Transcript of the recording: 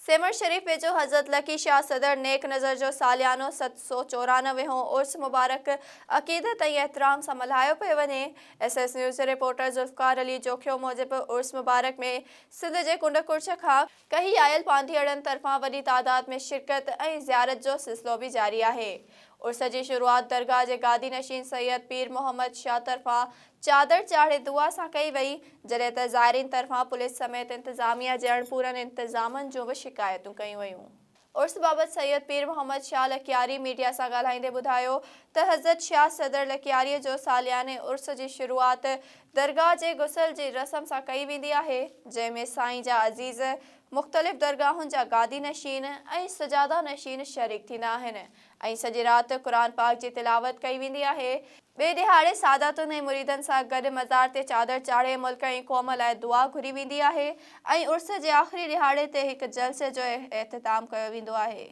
سيوهڻ شريف ويجهو حضرت لڪي شاهه صدر نيڪ نظر جو ساليانو 794 هون عرس مبارڪ عقيدت ۽ احترام سان ملهايو پيو وڃي. ايس ايس نيوز جي رپورٽر ذوالفقار علي جوکيو موجب عرس مبارڪ ۾ سنڌ جي ڪنڊ ڪڙڇ کان ڪهي آيل پانڌيئڙن طرفان وڏي تعداد ۾ شرڪت ۽ زيارت جو سلسلو به جاري آهي. عرس جي شروعات درگاهه جي گادي نشين سيد پير محمد شاهه طرفان چادر چاڙهي دعا سان ڪئي وئي، جڏهن ته زائرين طرفان پوليس سميت انتظاميا جي اڻپورن انتظامن جون به شڪايتون ڪيون ويون. عرس بابت سيد پير محمد شاهه لڪياري ميڊيا سان ڳالهائيندي ٻڌايو ته حضرت شاهه صدر لڪياري جو سالياني عرس جي شروعات درگاهه جي غسل جي رسم سان ڪئي ويندي آهي، جنهن ۾ سائين جا عزيز، مختلف درگاهن جا گادي نشين ۽ سجاده نشين شريڪ ٿيندا آهن ۽ سڄي رات قرآن پاڪ جي تلاوت ڪئي ويندي آهي. ٻئي ڏهاڙي ساداتن ۽ مريدن سان گڏ مزار تي چادر چاڙهي ملڪ ۽ قوم لاء دعا گهري ويندي آهي ۽ عرس جي آخري ڏهاڙي تي هڪ جلسي جو اهتمام ڪيو ويندو آهي.